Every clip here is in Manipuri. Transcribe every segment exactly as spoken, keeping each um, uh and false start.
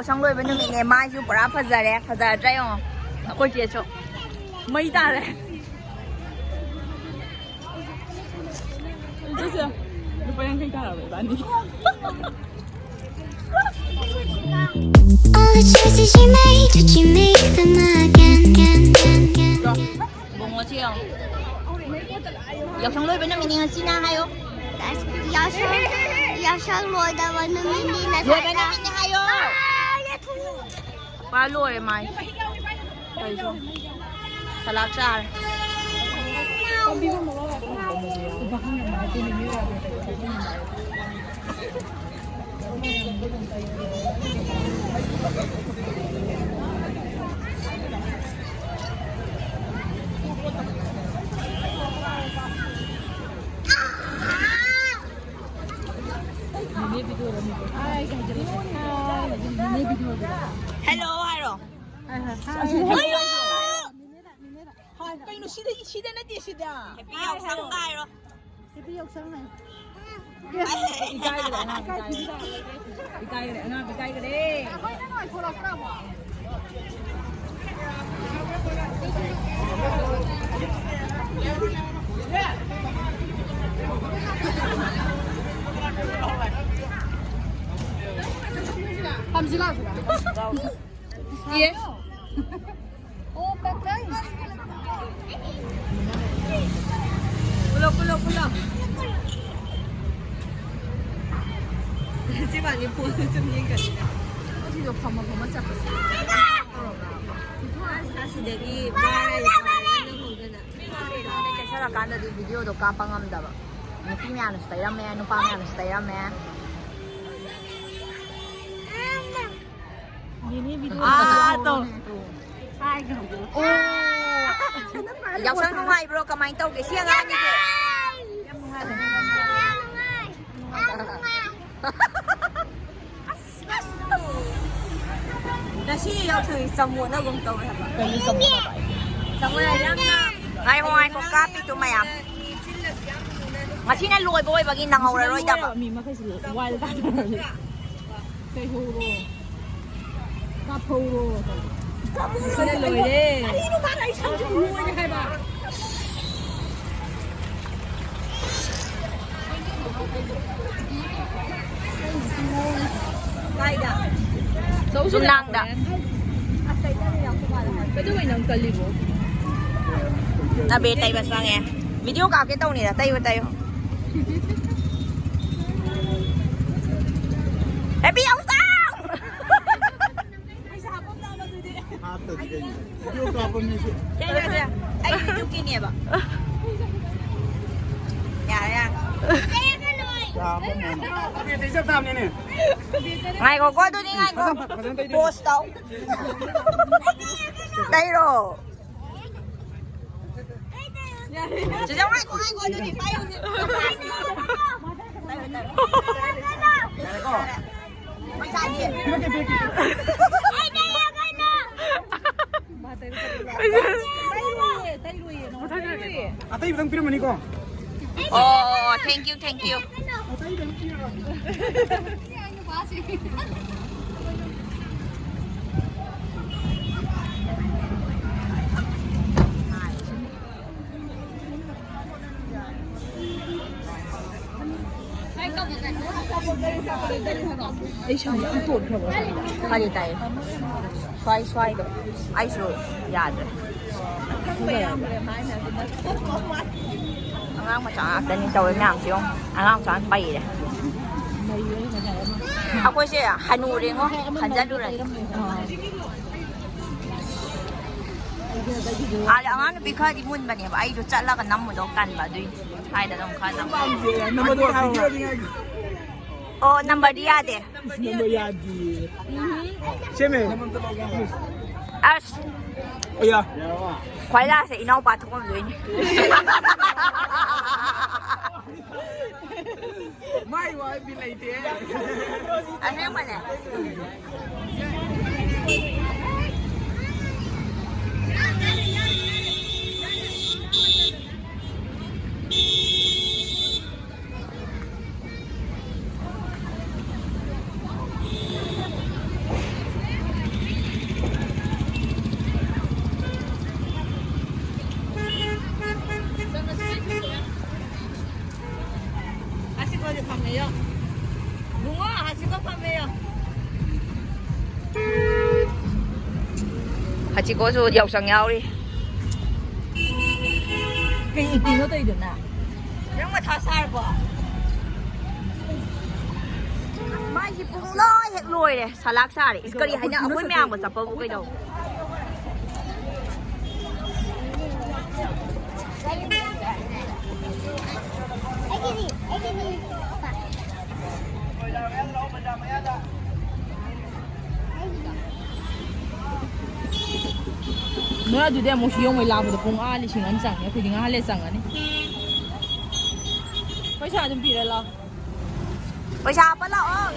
ꯌꯥꯎꯁꯪ ꯂꯣꯏꯕ ꯅꯨꯃꯤꯠꯅꯦ, ꯃꯥꯏꯁꯨ ꯄꯨꯔꯥ ꯐꯖꯔꯦ, ꯐꯖꯗ꯭ꯔꯥ ꯌꯦꯡꯉꯣ꯫ ꯑꯩꯈꯣꯏ ꯆꯦꯁꯨ ꯃꯩ ꯇꯥꯔꯦ꯫ ꯂꯨꯄꯥ ꯌꯥꯡꯈꯩ ꯇꯥꯔꯕ ꯏꯕꯥꯅꯤ? All the choices you made, did you make them again, again, again, again? ꯏꯕꯨꯡꯉꯣ, ꯁꯤ ꯌꯦꯡꯉꯣ꯫ ꯌꯥꯎꯁꯪ ꯂꯣꯏꯕ ꯅꯨꯃꯤꯠꯅꯤ ꯉꯁꯤꯅ ꯍꯥꯏꯌꯣ꯫ ꯌꯥꯎꯁꯪ, ꯌꯥꯎꯁꯪ ꯂꯣꯏꯗꯕ ꯅꯨꯃꯤꯠꯅꯤ ꯉꯁꯤꯅ꯫ ꯂꯣꯏꯕ ꯅꯨꯃꯤꯠꯅꯤ ꯍꯥꯏꯌꯣ꯫ ꯄꯨꯔꯥ ꯂꯣꯏꯔꯦ ꯃꯥꯏ꯫ ꯀꯩꯁꯨ ꯁꯂꯥꯛ ꯆꯥꯔꯦ꯫ ꯍꯦꯜꯂꯣ ꯍꯥꯏꯔꯣ꯫ ꯀꯩꯅꯣ ꯁꯤꯗ, ꯁꯤꯗ ꯅꯠꯇꯦ ꯁꯤꯗ꯫ ꯍꯦꯄꯤ ꯌꯥꯎꯁꯪ ꯍꯥꯏꯔꯣ꯫ ꯍꯦꯄꯤ ꯌꯥꯎꯁꯪ ꯍꯥꯏ꯫ ꯏꯀꯥꯏꯈ꯭ꯔꯦ ꯑꯉꯥꯡ, ꯏꯀꯥꯏꯈ꯭ꯔꯦ꯫ ꯏꯀꯥꯏꯈ꯭ꯔꯦ ꯑꯉꯥꯡ, ꯏꯀꯥꯏꯈ꯭ꯔꯦ꯫ ꯄꯥꯝꯁꯤꯜꯂꯛꯑꯁꯤꯔ? ꯌꯦ꯫ ꯑꯣ, ꯀꯀꯩ꯫ ꯄꯨꯂꯞ, ꯄꯨꯂꯞ, ꯄꯨꯂꯞ꯫ ꯁꯤ ꯃꯥꯒꯤ ꯐꯣꯟꯗ ꯁꯨꯝ ꯌꯦꯡꯒꯜꯂꯤ꯫ ꯑꯁꯤꯗꯣ ꯐꯝꯃ ꯐꯝꯃ ꯆꯠꯄꯁꯦ꯫ ꯑꯁ, ꯑꯁꯤꯗꯒꯤ ꯚꯥꯔ ꯍꯥꯏꯁꯦ ꯚꯥꯔ ꯌꯥꯝ ꯌꯧꯍꯧꯗꯅ꯫ ꯀꯦꯁꯜꯂꯀꯥꯟꯗꯗꯤ ꯚꯤꯗꯤꯑꯣꯗꯣ ꯀꯥꯞꯄ ꯉꯝꯗꯕ꯫ ꯅꯨꯄꯤ ꯃꯌꯥꯝꯅꯁꯨ ꯇꯩꯔꯝꯃꯦ, ꯅꯨꯄꯥ ꯃꯌꯥꯝꯅꯁꯨ ꯇꯩꯔꯝꯃꯦ꯫ ꯅꯦꯅꯦ ꯚꯤꯗꯤꯑꯣ ꯑꯥ, ꯇꯧ꯫ ꯍꯥꯏꯈ꯭ꯔꯕꯣ? ꯑꯣ꯫ ꯌꯥꯎꯁꯪ ꯅꯨꯡꯉꯥꯏꯕ꯭ꯔꯣ? ꯀꯃꯥꯏꯅ ꯇꯧꯒꯦ ꯁꯤ ꯑꯉꯥꯡꯒꯤꯁꯦ? ꯌꯥꯝ ꯅꯨꯡꯉꯥꯏ꯫ ꯉꯁꯤ ꯌꯥꯎꯁꯪ ꯆꯃꯣꯠꯅꯒꯨꯝ ꯇꯧꯋꯦ ꯍꯥꯏꯕ꯫ ꯀꯩꯅꯣ ꯆꯃꯣꯠꯅꯕ ꯍꯥꯏ? ꯆꯃꯣꯠꯅ ꯌꯥꯝꯅ ꯉꯥꯏꯈꯣ, ꯉꯥꯏꯈꯣ, ꯀꯥꯞꯄꯤꯗꯨ ꯃꯌꯥꯝ꯫ ꯉꯁꯤꯅ ꯂꯣꯏꯕ ꯑꯣꯏꯕꯒꯤ ꯅꯪꯍꯧꯔꯔꯣꯏꯗꯕ꯫ ꯃꯤ ꯃꯈꯩꯁꯤ wild card ꯂꯩꯍꯧꯔꯣ꯫ ꯁꯤꯗ ꯂꯣꯏꯔꯦ꯫ ꯀꯔꯤꯅꯣ ꯃꯥꯅ ꯑꯩ ꯁꯝꯁꯤꯕꯨ ꯂꯣꯏꯔꯦ ꯍꯥꯏꯕ? ꯀꯥꯏꯗ? ꯆꯧꯁꯤ ꯌꯨꯝꯅꯥꯡꯗ꯫ ꯂꯥꯛꯑꯣꯅꯦ꯫ ꯑꯁ, ꯀꯩꯗꯧꯔꯤ ꯌꯥꯝ ꯀꯨꯃꯥꯔ ꯍꯥꯏ꯫ ꯀꯩꯗꯧꯕꯩ ꯅꯪ ꯀꯜꯂꯤꯕꯣ? ꯅꯕꯦ ꯇꯩꯕ ꯆꯪꯉꯦ꯫ ꯚꯤꯗꯤꯑꯣ ꯀꯥꯞꯀꯦ ꯇꯧꯅꯤꯗ, ꯇꯩꯌꯨ, ꯇꯩꯌꯨ꯫ ꯍꯦꯄꯤ ꯌꯥꯎꯁꯪ! ꯍꯥꯞꯇꯗꯤ ꯀꯩꯅꯣ? ꯚꯤꯗꯤꯑꯣ ꯀꯥꯞꯄ ꯃꯤꯁꯨ꯫ ꯁꯦ, ꯁꯦ, ꯁꯦ꯫ ꯑꯩ YouTubeꯀꯤꯅꯦꯕ꯫ ꯌꯥꯔꯦ, ꯌꯥꯔꯦ꯫ ꯀꯥꯞꯄ ꯃꯥꯜꯂꯦ꯫ ꯉꯥꯏꯈꯣꯀꯣ, ꯑꯗꯨꯗꯤ ꯉꯥꯏꯈꯣ꯫ ꯐꯖꯅ ꯇꯩꯗꯣꯏꯅꯦ꯫ Pause ꯇꯧ꯫ ꯇꯩꯔꯣ꯫ ꯆꯦꯆꯦ, ꯉꯥꯏꯈꯣ, ꯉꯥꯏꯈꯣ, ꯑꯗꯨꯗꯤ ꯄꯥꯏꯌꯨ, ꯍꯧꯖꯤꯛ꯫ ꯄꯥꯏꯌꯨ, ꯄꯥꯏꯌꯨ꯫ ꯌꯥꯔꯦꯀꯣ? ꯄꯩꯁꯥꯗꯤ꯫ ꯄꯩꯁꯥ꯫ ꯇꯩꯔꯣꯏꯌꯦ, ꯇꯩꯔꯣꯏꯌꯦ, ꯅꯪ ꯇꯩꯔꯣꯏꯌꯦ꯫ ꯑꯇꯩꯕꯗꯪ ꯄꯤꯔꯝꯃꯅꯤꯀꯣ? ꯑꯣ, thank you, thank you꯫ ꯑꯇꯩꯕꯗꯪ ꯄꯤꯔꯝꯃꯅꯤ꯫ ꯑꯩ ꯁꯝ ꯌꯥꯝ ꯇꯣꯠꯈ꯭ꯔꯕ ꯁꯝ꯫ ꯐꯗꯤ ꯇꯥꯏ꯫ ꯁ꯭ꯋꯥꯏ ꯁ꯭ꯋꯥꯏꯗꯣ꯫ ꯑꯩꯁꯨ ꯌꯥꯗ꯭ꯔꯦ꯫ ꯑꯉꯥꯡ ꯃꯆꯥ ꯉꯥꯛꯇꯅꯤ ꯇꯧꯔꯤ ꯃꯌꯥꯝꯁꯤ ꯌꯦꯡꯉꯣ꯫ ꯑꯉꯥꯡ ꯃꯆꯥ ꯉꯥꯛꯇ ꯄꯩꯔꯦ꯫ ꯑꯩꯈꯣꯏꯁꯦ ꯍꯅꯨꯔꯦꯉꯣ, ꯈꯟꯖꯜꯂꯨꯔꯗꯤ꯫ ꯑꯥꯗ ꯑꯉꯥꯡ ꯅꯨꯄꯤ ꯈꯔꯗꯤ ꯃꯨꯟꯕꯅꯦꯕ, ꯑꯩꯗꯣ ꯆꯠꯂꯒ ꯅꯝꯃꯨꯗꯧ ꯇꯟꯕ ꯑꯗꯨꯏꯅꯦ꯫ ꯁ꯭ꯋꯥꯏꯗ ꯑꯗꯨꯝ ꯈꯔ ꯅꯝ-, ꯑꯣ, ꯅꯝꯕꯔꯗꯤ ꯌꯥꯗꯦ꯫ ꯅꯝꯕꯔ ꯌꯥꯗꯤꯌꯦ꯫ ꯁꯦꯝꯃꯦ꯫ ꯑꯁ꯫ ꯑꯌꯥ꯫ ꯈ꯭ꯋꯥꯏ ꯂꯥꯁꯇ ꯏꯅꯥꯎꯄꯥ ꯊꯣꯛꯑꯝꯗꯣꯏꯅꯤ꯫ ꯃꯥꯏ ꯋꯥ ꯕꯤꯠ ꯂꯩꯇꯦ꯫ ꯑꯁꯦꯡꯕꯅꯦ꯫ ꯆꯤꯀꯣꯁꯨ ꯌꯥꯎꯁꯪ ꯌꯥꯎꯔꯤ꯫ ꯀꯩ ꯑꯦꯛꯇꯤꯡꯅꯣ ꯇꯧꯔꯤꯗꯨꯅ? ꯅꯪ ꯃꯊꯥ ꯁꯥꯔꯕꯣ? ꯃꯥꯏꯁꯤ ꯄꯨꯡ ꯂꯣꯏ ꯍꯦꯛ ꯂꯣꯏꯔꯦ꯫ ꯁꯂꯥꯛ ꯁꯥꯔꯦ꯫ ꯏꯁ, ꯀꯔꯤ ꯍꯥꯏꯅ ꯑꯩꯈꯣꯏ ꯃꯌꯥꯝꯒ ꯆꯠꯄꯕꯨ ꯀꯩꯗꯧ? ꯅꯣꯏ ꯑꯗꯨꯗꯤ ꯑꯃꯨꯛ ꯁꯤ ꯌꯧꯉꯩ ꯂꯥꯛꯄꯗ ꯄꯨꯡ ꯑꯥ ꯂꯤꯁꯤꯡ ꯑꯃ ꯆꯪꯉꯦ꯫ ꯑꯩꯈꯣꯏꯗꯤ ꯉꯥꯏꯍꯥꯛ ꯂꯩ ꯆꯪꯉꯅꯤ꯫ ꯄꯩꯁꯥ ꯑꯗꯨꯝ ꯄꯤꯔ ꯂꯥꯛꯑꯣ꯫ ꯄꯩꯁꯥ ꯍꯥꯞꯄ ꯂꯥꯛꯑꯣ꯫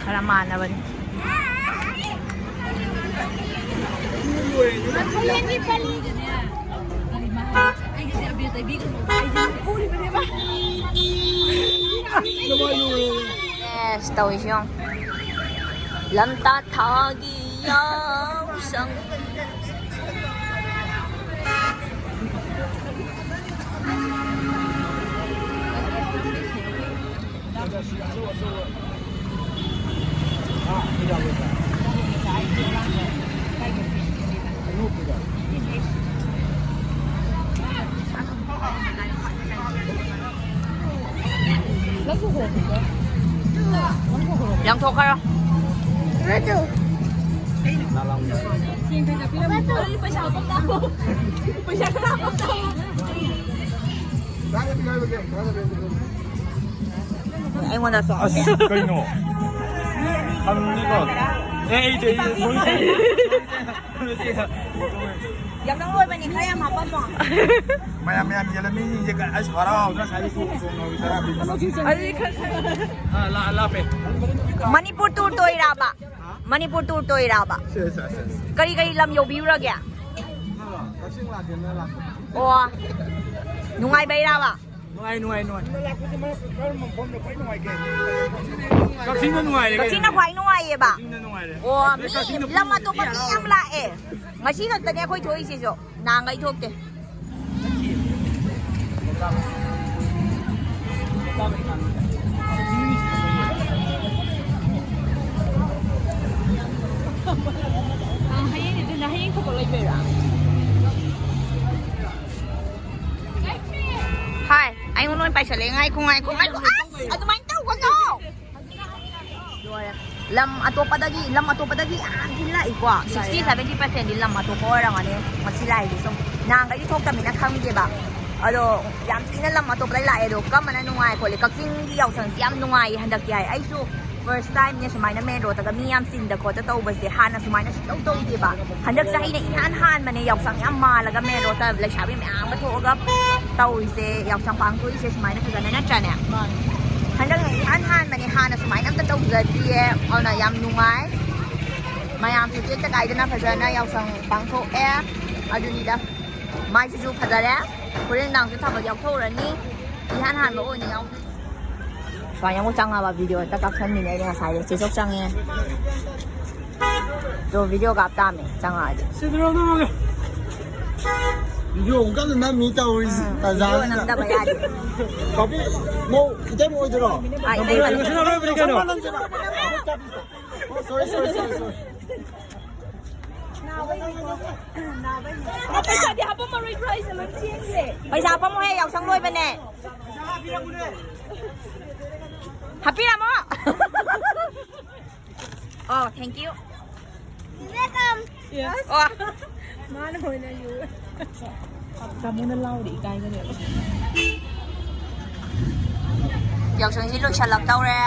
ꯈꯔ ꯃꯥꯟꯅꯕꯅꯤ꯫ Yes, ꯇꯧꯔꯤꯁꯤ ꯌꯦꯡꯉꯣ꯫ ꯂꯝꯇꯥ ꯊꯥꯒꯤ ꯌꯥꯎꯁꯪ꯫ ꯌꯥꯝ ꯊꯣꯛꯈ꯭ꯔꯣ꯫ ꯑꯩꯉꯣꯟꯗꯁꯨ꯫ ꯑꯁ, ꯀꯩꯅꯣ? ꯈꯪꯅꯤꯀꯣ꯫ ꯑꯦ, ꯑꯩ, ꯑꯩ, ꯑꯩ, sorry, sorry꯫ ꯌꯥꯝ ꯅꯪ ꯂꯣꯏꯕꯅꯤ, ꯈꯔ ꯌꯥꯝ ꯍꯥꯞꯄꯝꯃꯣ꯫ ꯃꯌꯥꯝ, ꯃꯌꯥꯝ ꯌꯦꯜꯂꯝꯃꯤꯁꯤꯡꯁꯦ ꯀ-, ꯑꯁ, ꯍꯔꯥꯎꯗꯅ ꯉꯁꯥꯏꯗꯤ ꯆꯣꯡ-, ꯆꯣꯡꯅꯕꯤ ꯇꯔꯥ ꯄꯤ꯫ ꯑꯗꯨꯗꯤ ꯈꯔ, ꯈꯔ꯫ ꯑꯥ, ꯂꯥ-, ꯂꯥꯞꯄꯦ꯫ ꯃꯅꯤꯄꯨꯔ tour ꯇꯣꯏꯔꯕ? ꯃꯅꯤꯄꯨꯔ tour ꯇꯣꯏꯔꯕ? ꯁꯦ, ꯁꯦ, ꯁꯦ, ꯁꯦ꯫ ꯀꯔꯤ ꯀꯔꯤ ꯂꯝ ꯌꯧꯕꯤꯔꯨꯔꯒꯦ? ꯀꯛꯆꯤꯡ ꯑꯣ, ꯅꯨꯡꯉꯥꯏꯕꯩꯔꯕ? ꯅꯨꯡꯉꯥꯏ, ꯅꯨꯡꯉꯥꯏ, ꯅꯨꯡꯉꯥꯏ꯫ ꯀꯛꯆꯤꯡꯅ ꯅꯨꯡꯉꯥꯏꯔꯦ ꯀꯩꯅꯣ꯫ ꯀꯛꯆꯤꯡꯅ ꯈ꯭ꯋꯥꯏ ꯅꯨꯡꯉꯥꯏꯌꯦꯕ? ꯀꯛꯆꯤꯡꯅ ꯅꯨꯡꯉꯥꯏꯔꯦ꯫ ꯑꯣ, ꯃꯤ ꯂꯝ ꯑꯇꯣꯞꯄ ꯃꯤ ꯌꯥꯝ ꯂꯥꯛꯑꯦ꯫ ꯉꯁꯤ ꯈꯛꯇꯅꯦ ꯑꯩꯈꯣꯏ ꯊꯣꯛꯏꯁꯤꯁꯨ, ꯅꯍꯥꯟꯈꯩ ꯊꯣꯛꯇꯦ꯫ ꯑ, ꯍꯌꯦꯡ, ꯑꯗꯨꯅ ꯍꯌꯦꯡ ꯊꯕꯛ ꯂꯩꯕꯩꯔꯥ? ꯍꯥꯏ, ꯑꯩꯉꯣꯟꯗ ꯂꯣꯏ ꯄꯥꯏꯁꯜꯂꯛꯑꯦ꯫ ꯉꯥꯏꯈꯣ, ꯉꯥꯏꯈꯣ, ꯉꯥꯏꯈꯣ꯫ ꯑꯁ, ꯑꯗꯨꯃꯥꯏꯅ ꯇꯧꯒꯅꯣ꯫ ꯂꯣꯏꯔꯦ꯫ ꯂꯝ ꯑꯇꯣꯞꯄꯗꯒꯤ, ꯂꯝ ꯑꯇꯣꯞꯄꯗꯒꯤ ꯌꯥꯝ ꯊꯤꯅ ꯂꯥꯛꯏꯀꯣ꯫ Sixty, seventy percent ꯗꯤ ꯂꯝ ꯑꯇꯣꯞꯄ ꯑꯣꯏꯔꯝꯒꯅꯤ꯫ ꯉꯁꯤ ꯂꯥꯛꯏꯁꯦ ꯁꯨꯝ ꯅꯍꯥꯟꯈꯩꯗꯤ ꯊꯣꯛꯇꯕꯅꯤꯅ ꯈꯪꯗꯦꯕ꯫ ꯑꯗꯣ ꯌꯥꯝ ꯊꯤꯅ ꯂꯝ ꯑꯇꯣꯞꯄꯗꯒꯤ ꯂꯥꯛꯑꯦ꯫ ꯑꯗꯣ ꯀꯔꯝꯕꯅ ꯅꯨꯡꯉꯥꯏ ꯈꯣꯠꯂꯤ? ꯀꯛꯆꯤꯡꯒꯤ ꯌꯥꯎꯁꯪꯁꯤ ꯌꯥꯝ ꯅꯨꯡꯉꯥꯏꯌꯦ ꯍꯟꯗꯛꯇꯤ ꯍꯥꯏ꯫ ꯑꯩꯁꯨ first time ꯅꯦ ꯁꯨꯃꯥꯏꯅ main road ꯇꯒ ꯃꯤ ꯌꯥꯝ ꯆꯤꯟꯗ ꯈꯣꯠꯇ ꯇꯧꯕꯁꯦ꯫ ꯍꯥꯟꯅ ꯁꯨꯃꯥꯏꯅ ꯁꯨꯡꯇꯧ ꯇꯧꯗꯦꯕ꯫ ꯍꯟꯗꯛ ꯆꯍꯤꯅ ꯏꯍꯥꯟ ꯍꯥꯟꯕꯅꯦ ꯌꯥꯎꯁꯪ ꯌꯥꯝ ꯃꯥꯜꯂꯒ main road ꯇ ꯂꯩꯁꯥꯕꯤ ꯃꯌꯥꯝꯒ ꯊꯣꯛꯑꯒ ꯇꯧꯔꯤꯁꯦ, ꯌꯥꯎꯁꯪ ꯄꯥꯡꯊꯣꯛꯏꯁꯦ ꯁꯨꯃꯥꯏꯅ ꯐꯖꯅ, ꯅꯠꯇ꯭ꯔꯅꯦ? ꯃꯥꯅꯦ꯫ ꯍꯟꯗꯛꯅ ꯏꯍꯥꯟ ꯍꯥꯟꯕꯅꯦ, ꯍꯥꯟꯅ ꯁꯨꯃꯥꯏꯅ ꯑꯝꯇ ꯇꯧꯖꯗ꯭ꯔꯤꯌꯦ꯫ ꯑꯗꯨꯅ ꯌꯥꯝ ꯅꯨꯡꯉꯥꯏ꯫ ꯃꯌꯥꯝꯁꯨ ꯇꯦꯛꯇ ꯀꯥꯏꯗꯅ ꯐꯖꯅ ꯌꯥꯎꯁꯪ ꯄꯥꯡꯊꯣꯛꯑꯦ꯫ ꯑꯗꯨꯅꯤꯗ꯫ ꯃꯥꯏꯁꯤꯁꯨ ꯐꯖꯔꯦ꯫ ꯍꯣꯔꯦꯟ ꯅꯨꯡꯗꯥꯡꯁꯨ ꯊꯥꯕꯜ ꯌꯥꯎꯊꯣꯛꯎꯔꯅꯤ꯫ ꯏꯍꯥꯟ ꯍꯥꯟꯕ ꯑꯣꯏꯅ ꯌꯥꯎ-, ꯁꯨꯃꯥꯏꯅ ꯑꯃꯨꯛ ꯆꯪꯉꯕ video ꯍꯦꯛꯇ ꯀꯥꯞꯁꯟꯕꯤꯅꯦ ꯑꯩꯗꯤ ꯉꯁꯥꯏꯗꯩ꯫ ꯆꯦ ꯆꯧ ꯆꯪꯉꯦ꯫ ꯑꯗꯣ video ꯀꯥꯞ ꯇꯥꯕꯅꯦ ꯆꯪꯉꯛꯑꯗꯤ꯫ ꯁꯤꯗꯔꯣ ꯅꯪ? Video ꯑꯃꯨꯛ ꯀꯟꯅ ꯅꯝꯃꯤ ꯇꯧꯔꯤꯁꯤ꯫ ꯎꯝ, ꯇꯥꯟꯖꯥꯁꯤꯗ꯫ Video ꯅꯝꯗꯕ ꯌꯥꯗꯦ꯫ ꯀꯥꯄꯤ, ꯃꯧ, ꯏꯇꯩꯃ ꯑꯣꯏꯗꯣꯏꯔꯣ? ꯑꯥ, ꯏꯇꯩꯃ꯫ ꯉꯁꯤ ꯅꯪ ꯂꯣꯏꯕꯅꯤ ꯀꯩꯅꯣ? Oh, sorry, sorry, sorry, sorry. ꯄꯩꯁꯥꯗꯤ ꯍꯥꯄꯝꯃꯔꯣꯏꯗ꯭ꯔꯣ? ꯑꯩꯁꯦ ꯂꯣꯏ ꯆꯦꯟꯈ꯭ꯔꯦ꯫ ꯄꯩꯁꯥ ꯍꯥꯄꯝꯃꯣꯍꯦ, ꯌꯥꯎꯁꯪ ꯂꯣꯏꯕꯅꯦ꯫ ꯍꯥꯞꯄꯤꯔꯝꯃꯣ꯫ Oh, thank you. Welcome. Yes. Oh. ꯃꯥꯅ ꯑꯣꯏꯅ ꯌꯨ꯫ ꯇꯥꯃꯣꯅ ꯂꯥꯎꯔꯤ ꯏꯀꯥꯏꯒꯅꯦꯕ꯫ ꯌꯥꯎꯁꯪꯁꯤ ꯂꯣꯏꯁꯜꯂꯛꯇꯧꯔꯦ꯫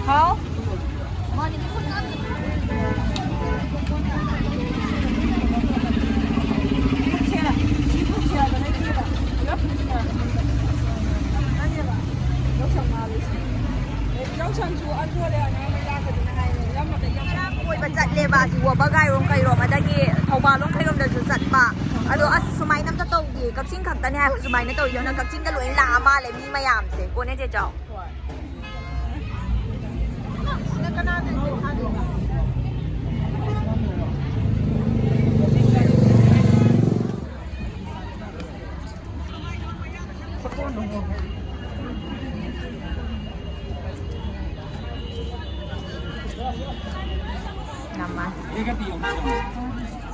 ꯍꯥꯎ꯫ ꯌꯥꯎꯁꯪꯁꯨ ꯑꯟꯗ꯭ꯔꯣꯗ ꯑꯉꯥꯡ ꯃꯩ ꯂꯥꯛꯀꯗꯅ ꯍꯥꯏꯔꯦ꯫ ꯕꯥꯁꯤ ꯋꯥꯕꯒꯥꯏꯔꯣꯝ ꯀꯩꯔꯣꯝ ꯑꯗꯒꯤ ꯊꯧꯕꯥꯜꯂꯣꯝ ꯀꯩꯔꯣꯝꯗꯁꯨ ꯆꯠꯄ꯫ ꯑꯗꯣ ꯑꯁ, ꯁꯨꯃꯥꯏꯅ ꯑꯝꯇ ꯇꯧꯗꯦ, ꯀꯛꯆꯤꯡ ꯈꯛꯇꯅꯦ ꯍꯥꯏꯕ ꯁꯨꯃꯥꯏꯅ ꯇꯧꯔꯤꯁꯦ꯫ ꯑꯗꯨꯅ ꯀꯛꯆꯤꯡꯗ ꯂꯣꯏ ꯂꯥꯛꯑ ꯃꯥꯜꯂꯦ ꯃꯤ ꯃꯌꯥꯝꯁꯦ꯫ ꯀꯣꯟꯅꯦ ꯆꯦ ꯆꯥꯎ꯫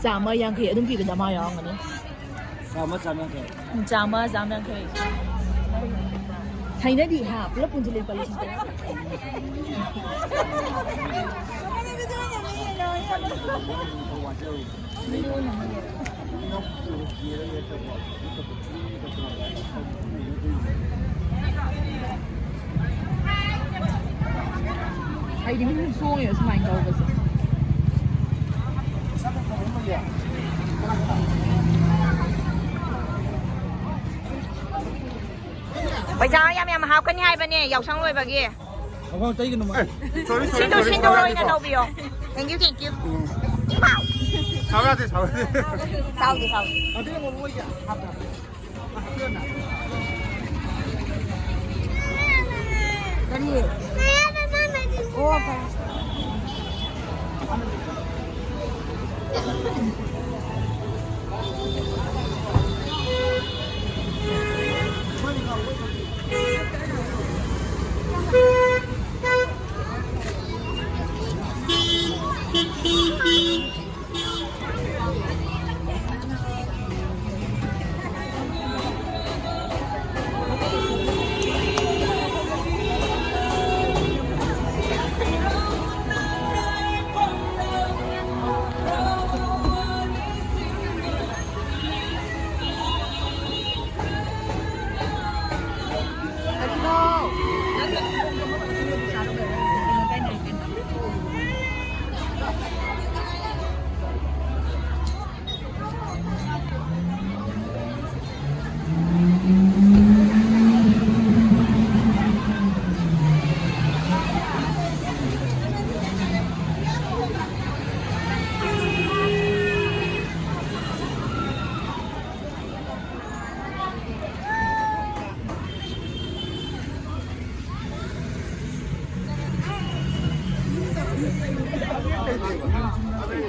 ꯆꯥꯝꯃ ꯌꯥꯡꯈꯩ ꯑꯗꯨꯝ ꯄꯤꯕꯗ ꯃꯥ ꯌꯥꯎꯔꯝꯒꯅꯤ꯫ ꯆꯥꯝꯃ, ꯆꯥꯝꯃ ꯌꯥꯡꯈꯩ꯫ ꯎꯝ, ꯆꯥꯝꯃ, ꯆꯥꯝꯃ ꯌꯥꯡꯈꯩ꯫ ꯍꯩꯅꯗꯤ ꯍꯥ, ꯄꯨꯂꯞ ꯄꯨꯟꯁꯤꯜꯂꯦ ꯂꯨꯄꯥ ꯂꯤꯁꯤꯡ ꯇꯔꯥ꯫ ꯑꯩꯗꯤ ꯃꯤꯍꯨꯟ ꯆꯣꯡꯉꯦꯕ ꯁꯨꯃꯥꯏꯅ ꯇꯧꯕꯁꯦ꯫ ꯄꯩꯁꯥ ꯌꯥꯝ ꯌꯥꯝ ꯍꯥꯞꯀꯅꯤ ꯍꯥꯏꯕꯅꯦ ꯌꯥꯎꯁꯪ ꯂꯣꯏꯕꯒꯤ꯫ ꯑꯉꯥꯡ ꯇꯩꯒꯅꯨ ꯃꯥ꯫ ꯁꯤꯟꯗꯨ, ꯁꯤꯟꯗꯨ ꯑꯣꯏꯅ ꯇꯧꯕꯤꯌꯣ꯫ Thank you, thank you꯫ ꯏꯃꯥꯎ! ꯁꯥꯎ ꯌꯥꯗꯦ, ꯁꯥꯎ ꯌꯥꯗꯦ꯫ ꯁꯥꯎꯗꯦ, ꯁꯥꯎꯗꯦ꯫ ꯑꯗꯨꯅ ꯃꯔꯨ ꯑꯣꯏꯒꯦ꯫ ꯀꯔꯤ? ꯑꯣ, ꯐꯔꯦ꯫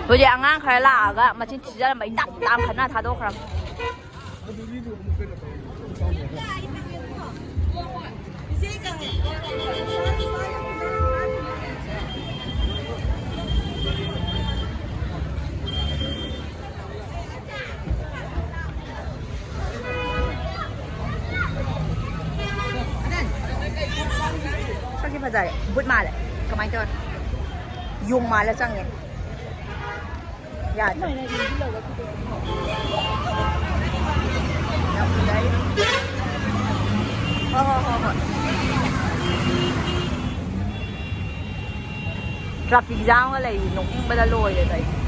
ꯍꯧꯖꯤꯛ ꯑꯉꯥꯡ ꯈꯔ ꯂꯥꯛꯑꯒ ꯃꯆꯤꯟ ꯊꯤꯖꯔꯝꯕ ꯏꯇꯥꯝ ꯇꯥꯝ ꯈꯠꯅ ꯊꯥꯗꯣꯛꯈ꯭ꯔꯕ꯫ ꯁꯛꯁꯤ ꯐꯖꯔꯦ꯫ ꯕꯨꯠ ꯃꯥꯜꯂꯦ꯫ ꯀꯃꯥꯏꯅ ꯇꯧꯔꯦ? ꯌꯣꯡ ꯃꯥꯜꯂ ꯆꯪꯉꯦ꯫ ꯌꯥꯗ꯭ꯔꯦ꯫ ꯌꯥꯝ ꯐꯖꯔꯦ꯫ ꯍꯣꯏ, ꯍꯣꯏ, ꯍꯣꯏ, ꯍꯣꯏ꯫ Traffic jamꯒ ꯂꯩꯔꯤ꯫ ꯅꯣꯛꯅꯤꯡꯕꯗ ꯂꯣꯏꯔꯦꯗ ꯑꯩ꯫